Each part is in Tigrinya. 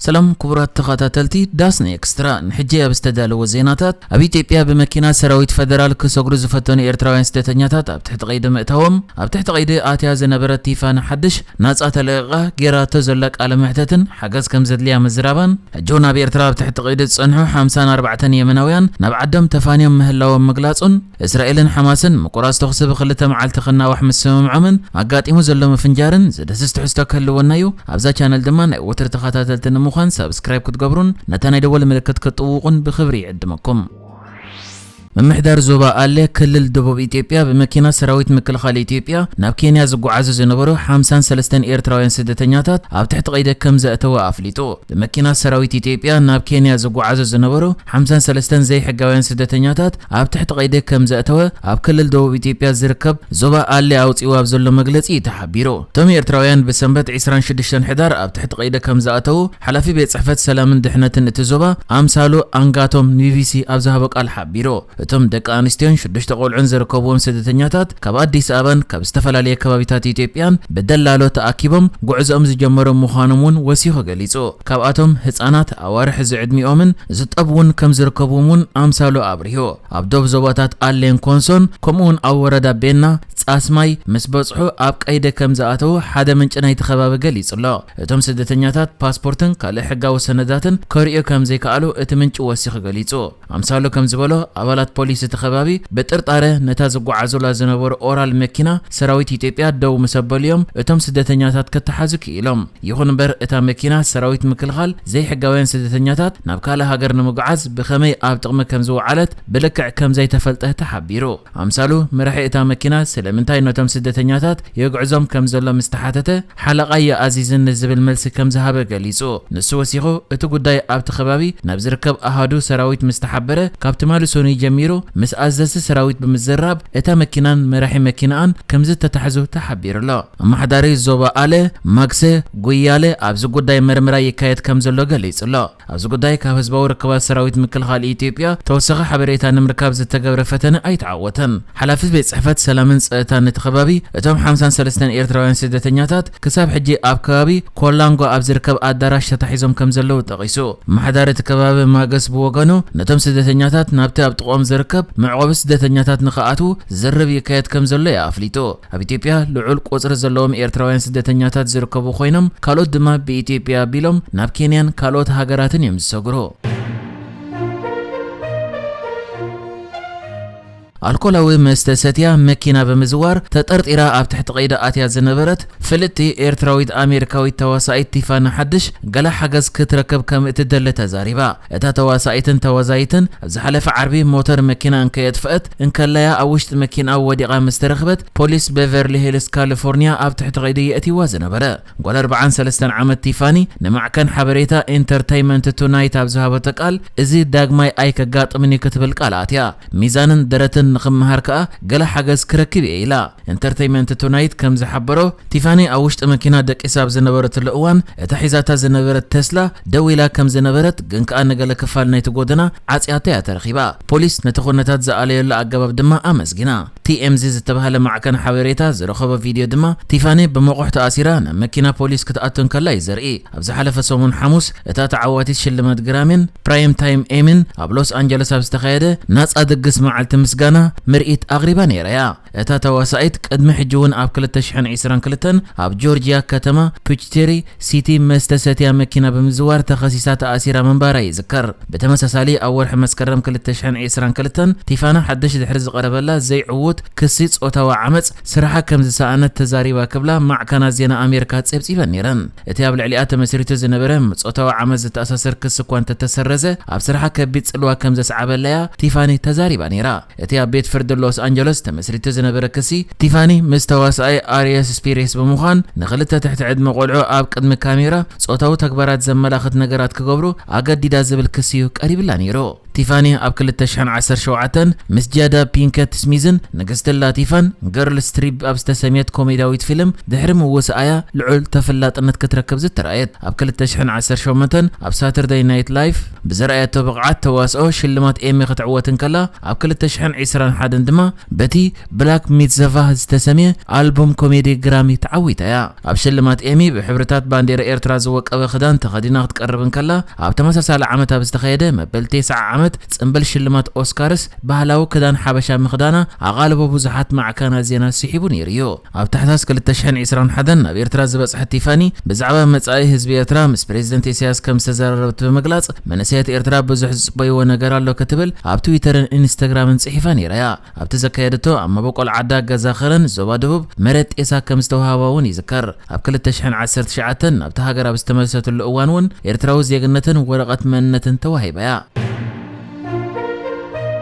ሰላም ክቡራት ተኸታተልቲ ዳስና ኤክስትራ፣ ንሕጂ ኣብ ዝተዳለወ ዜናታት፣ ኣብ ኢትዮጵያ ብመኪና ሰራዊት ፈደራል ክሰግሩ ዝፈተኑ ኤርትራውያን ስደተኛታት ኣብ ትሕቲ ቀይዲ ምእታዎም፣ ኣብ ትሕቲ ቀይዲ ኣትያ ዝነበረት ቲፋኒ ሓድሽ ናጻ ተለቂቓ ጌራቶ ዘላ ቃለ መሕተትን ሓገዝ ከም ዘድልያ ምዝራባን፣ ሕጂ እውን ኣብ ኤርትራ ኣብ ትሕቲ ቀይዲ ዝጸንሑ ሓምሳን ኣርባዕተን የመናውያን ናብ ዓዶም ተፋንዮም ምህላዎም ምግላጹን፣ እስራኤልን ሓማስን ምቁራጽ ተኹሲ ብክልተ መዓልቲ ክናዋሕ ምስምምዖምን ኣጋጢሙ ዘሎ ምፍንጃርን ዘደስስ ትሕዝቶ ክህልወና እዩ። ኣብዛ ቻነል ድማ ናይ ወትሪ ተኸታተልቲ ንምዃን ሳብስክራይብ ክትገብሩን ነታ ናይ ደወል ምልክት ክትጥውቑን ብኽብሪ ይዕድመኩም። ምምሕዳር ዞባ ኣለ ክልል ደቡብ ኢትዮጵያ ብመኪና ሰራዊት ምክልኻል ኢትዮጵያ ናብ ኬንያ ዝጓዓዙ ዝነበሩ ሓምሳን ሰለስተን ኤርትራውያን ስደተኛታት ኣብ ትሕቲ ቀይዲ ከም ዘእተወ ኣፍሊጡ። ብመኪና ሰራዊት ኢትዮጵያ ናብ ኬንያ ዝጓዓዙ ዝነበሩ ሓምሳን ሰለስተን ዘይሕጋውያን ስደተኛታት ኣብ ትሕቲ ቀይዲ ከም ዘእተወ ኣብ ክልል ደቡብ ኢትዮጵያ ዝርከብ ዞባ ኣለ ኣውፂኡ ኣብ ዘሎ መግለፂ እዩ ተሓቢሩ። እቶም ኤርትራውያን ብሰንበት ዕስራን ሽዱሽተን ሕዳር ኣብ ትሕቲ ቀይዲ ከም ዝኣተዉ ሓላፊ ቤት ጽሕፈት ሰላምን ድሕነትን እቲ ዞባ ኣምሳሉ ኣንጋቶም ንቢቢሲ ኣብ ዝሃቦ ቃል ሓቢሩ። እቶም ደቂ ኣንስትዮን ሽዱሽተ ቆልዑን ዝርከብዎም ስደተኛታት ካብ ኣዲስ ኣበባን ካብ ዝተፈላለየ ከባቢታት ኢትዮጵያን ብደላሎ ተኣኪቦም ጉዕዞኦም ዝጀመሩ ምዃኖም እውን ወሲኹ ገሊጹ። ካብኣቶም ህጻናት፣ ኣዋርሕ ዝዕድሚኦምን ዝጠብውን ከም ዝርከብዎም እውን ኣምሳሉ ኣብሪሁ። ኣብ ዶብ ዞባታት ኣሌን ኮንሶን ከምኡውን ኣብ ወረዳ ቤና ጻስማይ ምስ በጽሑ ኣብ ቀይዲ ከም ዝኣተዉ ሓደ ምንጪ ናይቲ ከባቢ ገሊጹ ኣሎ። እቶም ስደተኛታት ፓስፖርትን ካልእ ሕጋዊ ሰነዳትን ከርእዩ ከም ዘይከኣሉ እቲ ምንጪ ወሲኹ ገሊጹ። ኣምሳሉ ከም ዝበሎ፣ ኣባላት ፖሊስ እቲ ከባቢ ብጥርጣረ ነታ ዝጓዓዙላ ዝነበሩ ኦራል መኪና ሰራዊት ኢትዮጵያ ደው ምስ ኣበሉ'ዮም እቶም ስደተኛታት ክተሓዙ ክኢሎም። ይኹን እምበር፣ እታ መኪና ሰራዊት ምክልኻል ዘይሕጋውያን ስደተኛታት ናብ ካልእ ሃገር ንምጉዓዝ ብኸመይ ኣብ ጥቕሚ ከም ዝወዓለት ብልክዕ ከም ዘይተፈልጠ ተሓቢሩ። ኣምሳሉ፣ መራሒ እታ መኪና ስለምንታይ ነቶም ስደተኛታት የግዕዞም ከም ዘሎ ምስ ተሓተተ፣ ሓለቓይ ይኣዝዝኒ ዝብል መልሲ ከም ዝሃበ ገሊጹ። ንሱ ወሲኹ፣ እቲ ጉዳይ ኣብቲ ከባቢ ናብ ዝርከብ ኣሃዱ ሰራዊት ምስ ተሓበረ፣ ካብ ትማሊ ሰኑይ ጀሚሩ ምስ ኣዘዝቲ ሰራዊት ብምዝራብ፣ እታ መኪናን መራሒ መኪናኣን ከም ዝተታሕዙ ተሓቢሩ ኣሎ። ኣመሓዳሪ ዞባ ኣለ ማግሰ ጉያለ ኣብዚ ጉዳይ መርመራ ይካየድ ከም ዘሎ ገሊጹ ኣሎ። ኣብዚ ጉዳይ ካብ ህዝባዊ ርክባት ሰራዊት ምክልኻል ኢትዮጵያ ተወሳኺ ሓበሬታ ንምርካብ ዝተገብረ ፈተነ ኣይተዓወተን። ሓላፊ ቤት ጽሕፈት ሰላምን ጸጥታን እቲ ከባቢ፣ እቶም ሓምሳን ሰለስተን ኤርትራውያን ስደተኛታት ክሳብ ሕጂ ኣብ ከባቢ ኮላንጎ ኣብ ዝርከብ ኣዳራሽ ተታሒዞም ከም ዘለዉ ጠቒሱ። ኣመሓዳሪ እቲ ከባቢ ማገስ ብወገኑ፣ ነቶም ስደተኛታት ናብቲ ኣብ ጥቕኦም ዝርከብ መዕቆቢ ስደተኛታት ንኽኣትዉ ዝርርብ ይካየድ ከም ዘሎ እዩ ኣፍሊጡ። ኣብ ኢትዮጵያ ልዑል ቁጽሪ ዘለዎም ኤርትራውያን ስደተኛታት ዝርከቡ ኮይኖም፣ ካልኦት ድማ ብኢትዮጵያ ኣቢሎም ናብ ኬንያን ካልኦት ሃገራትን እዮም ዝሰግሩ። ኣልኮላዊ መስተ ሰትያ መኪና ብምዝዋር ተጠርጢራ ኣብ ትሕቲ ቀይዲ ኣትያ ዝነበረት ፍልጥቲ ኤርትራዊት ኣሜሪካዊት ተዋሳኢት ቲፋኒ ሓድሽ፣ ገለ ሓገዝ ክትረክብ ከም እትደሊ ተዛሪባ። እታ ተዋሳኢትን ተዋዛይትን ኣብ ዝሓለፈ ዓርቢ ሞተር መኪና እንከየጥፍአት እንከላያ ኣብ ውሽጢ መኪና ወዲቓ ምስ ተረኽበት፣ ፖሊስ ቤቨርሊ ሂልስ ካሊፎርኒያ ኣብ ትሕቲ ቀይዲ የእትይዋ ዝነበረ። ጓል ኣርባዓን ሰለስተን ዓመት ቲፋኒ ንማዕከን ሓበሬታ ኢንተርተይመንት ቱናይት ኣብ ዝሃበቶ ቃል፣ "እዚ ዳግማይ ኣይከጋጥምን እዩ" ክትብል ቃል ኣትያ። "ሚዛንን ደረትን ንኽመሃር ከኣ ገለ ሓገዝ ክረክብ እየ" ኢላ። ኢንተርተይመንት ቱናይት ከም ዝሓበሮ፣ ቲፋኒ ኣብ ውሽጢ መኪና ደቂሳ ኣብ ዝነበረትሉ እዋን፣ እታ ሒዛታ ዝነበረት ተስላ ደው ኢላ ከም ዝነበረት፣ ግን ከኣ ንገለ ክፋል ናይቲ ጎደና ዓጽያቶ እያ ተረኺባ። ፖሊስ ነቲ ኩነታት ዝኣለየሉ ኣገባብ ድማ ኣመስጊና። ቲኤምዚ ዝተባህለ ማዕከን ሓበሬታ ዝረኸቦ ቪድዮ ድማ፣ ቲፋኒ ብመቑሕ ተኣሲራ ናብ መኪና ፖሊስ ክትኣቱ እንከላ እዩ ዘርኢ። ኣብ ዝሓለፈ ሰሙን ሓሙስ፣ እታ ተዓዋቲት ሽልማት ግራሚን ፕራይም ታይም ኤሚን ኣብ ሎስ ኣንጀለስ ኣብ ዝተኻየደ ናጻ ድግስ መዓልቲ ምስጋና ምርኢት ኣቕሪባ ነይራ እያ። እታ ተዋሳኢት ቅድሚ ሕጂ እውን ኣብ ክልተ ሽሕን ዕስራን ክልተን ኣብ ጆርጂያ ከተማ ፒችቴሪ ሲቲ መስተ ሰትያ መኪና ብምዝዋር ተኸሲሳ ተኣሲራ ምንባራ ይዝከር። ብተመሳሳሊ ኣብ ወርሒ መስከረም ክልተ ሽሕን ዕስራን ክልተን ቲፋና ሓድሽ ድሕሪ ዝቐረበላ ዘይዕዉት ክሲ ጾታዊ ዓመጽ ስርሓ ከም ዝሰኣነት ተዛሪባ ክብላ ማዕከናት ዜና ኣሜሪካ ጸብጺበን ነይረን። እቲ ኣብ ልዕሊኣ ተመስሪቱ ዝነበረ ጾታዊ ዓመጽ ዝተኣሳሰር ክሲ እኳ እንተተሰረዘ፣ ኣብ ስርሓ ከቢድ ጽልዋ ከም ዘስዓበላያ ቲፋኒ ተዛሪባ ነይራ። እቲ ኣብ ቤት ፍርዲ ሎስ ኣንጀለስ ተመስሪቱ ዝነበረ ክሲ፣ ቲፋኒ ምስ ተዋሳኣይ ኣርየስ ስፒሬስ ብምዃን ንኽልተ ትሕቲ ዕድመ ቆልዑ ኣብ ቅድሚ ካሜራ ጾታዊ ተግባራት ዘመላኽት ነገራት ክገብሩ ኣገዲዳ ዝብል ክሲ እዩ ቀሪብላ ነይሩ። ቲፋኒ ኣብ ክልተ ሽሕን ዓሰርተ ሸውዓተን ምስ ጃዳ ፒንከት ስሚዝን ንግስቲ ላቲፋን ገርልስ ትሪፕ ኣብ ዝተሰምየት ኮሜድያዊት ፊልም ድሕሪ ምውስኣያ ልዑል ተፈላጥነት ክትረክብ ዝተራእየት። ኣብ ክልተ ሽሕን ዓሰርተ ሸሞንተን ኣብ ሳተርደይ ናይት ላይፍ ብዘርኣየቶ ብቕዓት ተዋስኦ ሽልማት ኤሚ ክትዕወት እንከላ፣ ኣብ ክልተ ሽሕን ዕስራን ሓደን ድማ በቲ ብላክ ሚትዘቫህ ዝተሰምየ ኣልቡም ኮሜዲ ግራሚ ተዓዊታ እያ። ኣብ ሽልማት ኤሚ ብሕብርታት ባንዴራ ኤርትራ ዝወቀበ ክዳን ተኸዲና ክትቀርብ እንከላ፣ ኣብ ተመሳሳሊ ዓመት ኣብ ዝተኸየደ መበል ተስዓ ዓመት ጽምብል ሽልማት ኦስካርስ ባህላዊ ክዳን ሓበሻ ምኽዳና ኣቓልቦ ብዙሓት ማዕከናት ዜና ስሒቡ ነይሩ እዩ። ኣብ ታሕሳስ ክልተ ሽሕን ዕስራን ሓደን ናብ ኤርትራ ዝበጽሐት ቲፋኒ ብዛዕባ መጻኢ ህዝቢ ኤርትራ ምስ ፕሬዝደንት ኢሳያስ ከም ዝተዘራረበት ብምግላጽ፣ መንእሰያት ኤርትራ ብዙሕ ዝጽበይዎ ነገር ኣሎ ክትብል ኣብ ትዊተርን ኢንስታግራምን ጽሒፋ ነይራ እያ። ኣብቲ ዘካየደቶ ኣብ መበቆል ዓዳ ገዛ ኸረን ዞባ ደቡብ መሬት ጤሳ ከም ዝተዋህባ እውን ይዝከር። ኣብ ክልተ ሽሕን ዓሰርተ ትሽዓተን ናብቲ ሃገር ኣብ ዝተመልሰትሉ እዋን እውን ኤርትራዊ ዜግነትን ወረቐት መንነትን ተዋሂባ እያ።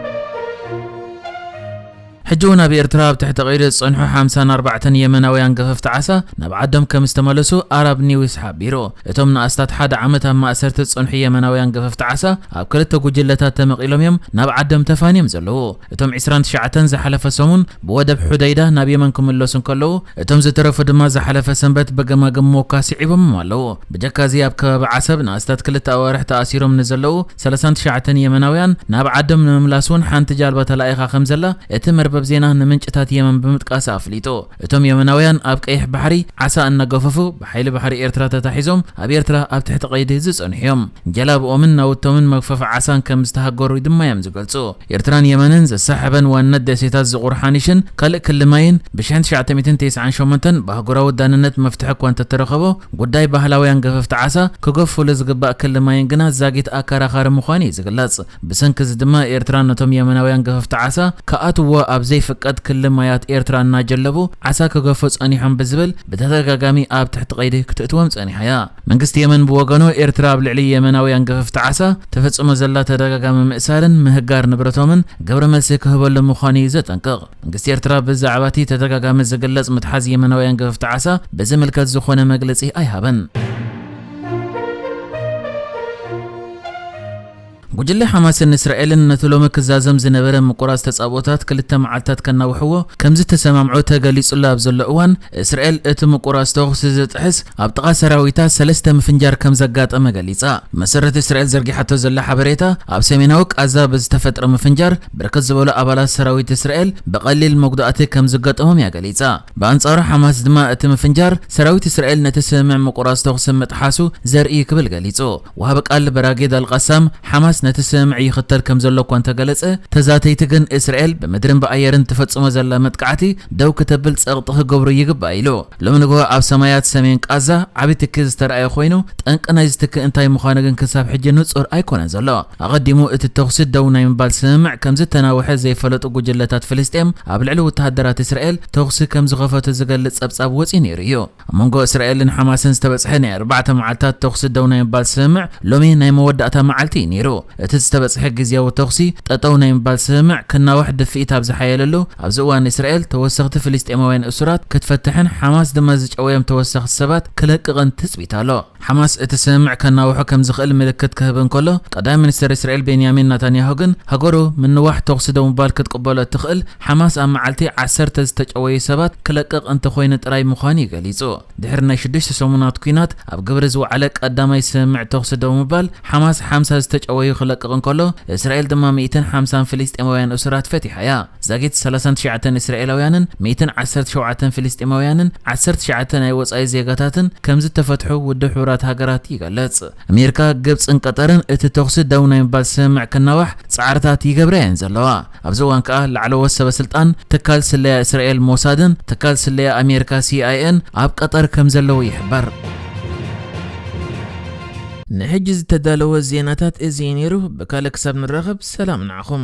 ሕጂ እውን ኣብ ኤርትራ ኣብ ትሕቲ ቀይዲ ዝጸንሑ ሓምሳን ኣርባዕተን የመናውያን ገፈፍቲ ዓሳ ናብ ዓዶም ከም ዝተመለሱ ኣራብ ኒውስ ሓቢሩ። እቶም ንኣስታት ሓደ ዓመት ኣብ ማእሰርቲ ዝጸንሑ የመናውያን ገፈፍቲ ዓሳ ኣብ ክልተ ጉጅለታት ተመቒሎም እዮም ናብ ዓዶም ተፋንዮም ዘለዉ። እቶም ዕስራን ትሽዓተን ዝሓለፈ ሰሙን ብወደብ ሑደይዳ ናብ የመን ክምለሱ እንከለዉ፣ እቶም ዝተረፉ ድማ ዝሓለፈ ሰንበት ብገማግም ሞካ ስዒቦም ኣለዉ። ብጀካ እዚ ኣብ ከባቢ ዓሰብ ንኣስታት ክልተ ኣዋርሕ ተኣሲሮም ንዘለዉ ሰላሳን ትሽዓተን የመናውያን ናብ ዓዶም ንምምላስ እውን ሓንቲ ጃልባ ተላኢኻ ከም ዘላ እቲ መርበብ ዜና ንምንጭታት የመን ብምጥቃስ ኣፍሊጡ። እቶም የመናውያን ኣብ ቀይሕ ባሕሪ ዓሳ እናገፈፉ ብሓይሊ ባሕሪ ኤርትራ ተታሒዞም ኣብ ኤርትራ ኣብ ትሕቲ ቀይዲ ዝጸንሑ እዮም። ጀላብኦምን ናውቶምን መግፈፊ ዓሳን ከም ዝተሃገሩ ድማ እዮም ዝገልጹ። ኤርትራን የመንን ዘሳሕበን ዋነት ደሴታት ዝቑር ሓኒሽን ካልእ ክሊ ማይን ብሽሕን ትሽዓተ ሚእትን ተስዓን ሸሞንተን ብኣህጉራዊ ዳንነት መፍትሒ እኳ እንተተረኸቦ፣ ጉዳይ ባህላውያን ገፈፍቲ ዓሳ ክገፉሉ ዝግባእ ክሊ ማይን ግና ዛጊት ኣከራኻሪ ምዃኑ እዩ ዝግለጽ። ብሰንኪ እዚ ድማ ኤርትራ ነቶም የመናውያን ገፈፍቲ ዓሳ ክኣትዎ ኣብ ዘይፍቀድ ክሊ ማያት ኤርትራ እናጀለቡ ዓሳ ክገፉ ጸኒሖም ብዝብል ብተደጋጋሚ ኣብ ትሕቲ ቀይዲ ክትእትዎም ጸኒሓ እያ። መንግስቲ የመን ብወገኑ፣ ኤርትራ ኣብ ልዕሊ የመናውያን ገፈፍቲ ዓሳ ተፈጽሞ ዘላ ተደጋጋሚ ምእሳርን ምህጋር ንብረቶምን ግብረ መልሲ ክህበሉ ምዃኑ እዩ ዘጠንቅቕ። መንግስቲ ኤርትራ ብዛዕባ እቲ ተደጋጋሚ ዝግለጽ ምትሓዝ የመናውያን ገፈፍቲ ዓሳ ብዝምልከት ዝኾነ መግለጺ ኣይሃበን። ጉጅለ ሓማስን እስራኤልን ነቲ ሎሚ ክዛዘም ዝነበረ ምቁራጽ ተጻብኦታት ክልተ መዓልታት ከናውሕዎ ከም ዝተሰማምዑ ተገሊጹሉ ኣብ ዘሎ እዋን፣ እስራኤል እቲ ምቁራጽ ተኹሲ ዝጥሕስ ኣብ ጥቓ ሰራዊታ ሰለስተ ምፍንጃር ከም ዘጋጠመ ገሊጻ። መሰረት እስራኤል ዘርጊሓቶ ዘላ ሓበሬታ፣ ኣብ ሰሜናዊ ቃዛ ብዝተፈጥረ ምፍንጃር ብርክት ዝበሉ ኣባላት ሰራዊት እስራኤል ብቐሊል መጉዳእቲ ከም ዝገጠሞም እያ ገሊጻ። ብኣንጻሩ ሓማስ ድማ እቲ ምፍንጃር ሰራዊት እስራኤል ነቲ ስምምዕ ምቁራጽ ተኹሲ ምጥሓሱ ዘርኢ ክብል ገሊጹ። ወሃቢ ቃል በራጊድ ኣልቃሳም ሓማስ ነቲ ስምምዕ ይኽተል ከም ዘሎ እኳ እንተገለጸ፣ ተዛተይቲ ግን እስራኤል ብምድርን ብኣየርን ትፈጽሞ ዘላ መጥቃዕቲ ደው ክተብል ጸቕጢ ክገብሩ ይግባእ ኢሉ። ሎሚ ንግሆ ኣብ ሰማያት ሰሜን ቃዛ ዓቢ ትኪ ዝተራእየ ኮይኑ፣ ጠንቂ ናይዚ ትኪ እንታይ ምዃኑ ግን ክሳብ ሕጂ ንጹር ኣይኮነን ዘሎ። ኣቐዲሙ እቲ ተኹሲ ደው ናይ ምባል ስምምዕ ከም ዝተናውሐ ዘይፈለጡ ጉጅለታት ፍልስጤም ኣብ ልዕሊ ወተሃደራት እስራኤል ተኹሲ ከም ዝኸፈቱ ዝገልጽ ጸብጻብ ወጺኡ ነይሩ እዩ። ኣብ መንጎ እስራኤልን ሓማስን ዝተበጽሐ ናይ ኣርባዕተ መዓልታት ተኹሲ ደው ናይ ምባል ስምምዕ ሎሚ ናይ መወዳእታ መዓልቲ እዩ ነይሩ። እቲ ዝተበጽሐ ግዝያዊ ተኹሲ ጠጠው ናይ ምባል ስምምዕ ክናዋሕ ድፍኢት ኣብ ዝሓየለሉ ኣብዚ እዋን፣ እስራኤል ተወሰኽቲ ፍልስጤማውያን እሱራት ክትፈትሕን ሓማስ ድማ ዝጨወዮም ተወሰኽቲ ሰባት ክለቅቕን ትጽቢት ኣሎ። ሓማስ እቲ ስምምዕ ከናውሖ ከም ዝኽእል ምልክት ክህብ እንከሎ፣ ቀዳማይ ሚኒስተር እስራኤል ቤንያሚን ናታንያሁ ግን ሃገሩ ምንዋሕ ተኹሲ ደው ምባል ክትቅበሎ እትኽእል ሓማስ ኣብ መዓልቲ ዓሰርተ ዝተጨወዩ ሰባት ክለቅቕ እንተኾይኑ ጥራይ ምዃኑ እዩ ገሊጹ። ድሕሪ ናይ ሽዱሽተ ሰሙናት ኲናት ኣብ ግብሪ ዝወዓለ ቀዳማይ ስምምዕ ተኹሲ ደው ምባል፣ ሓማስ ሓምሳ ዝተጨወዩ ክለቅቕ እንከሎ፣ እስራኤል ድማ ሚእትን ሓምሳን ፍልስጤማውያን እሱራት ፈቲሓ እያ። ዛጊት ሰላሳን ትሽዓተን እስራኤላውያንን ሚእትን ዓሰርተ ሸውዓተን ፍልስጤማውያንን ዓሰርተ ትሽዓተ ናይ ወጻኢ ዜጋታትን ከም ዝተፈትሑ ውድብ ሕቡራት ሃገራት ይገልጽ። ኣሜሪካ፣ ግብጽን ቀጠርን እቲ ተኹሲ ደው ናይ ምባል ስምምዕ ክናዋሕ ጻዕርታት ይገብራ እየን ዘለዋ። ኣብዚ እዋን ከኣ ላዕለዎት ሰበ ስልጣን ትካል ስለያ እስራኤል ሞሳድን ትካል ስለያ ኣሜሪካ ሲኣይኤን ኣብ ቀጠር ከም ዘለዉ ይሕበር። ንሕጂ ዝተዳለወ ዜናታት እዚ እዩ ነይሩ። ብካልእ ክሳብ ንራኸብ ሰላም ንዓኹም።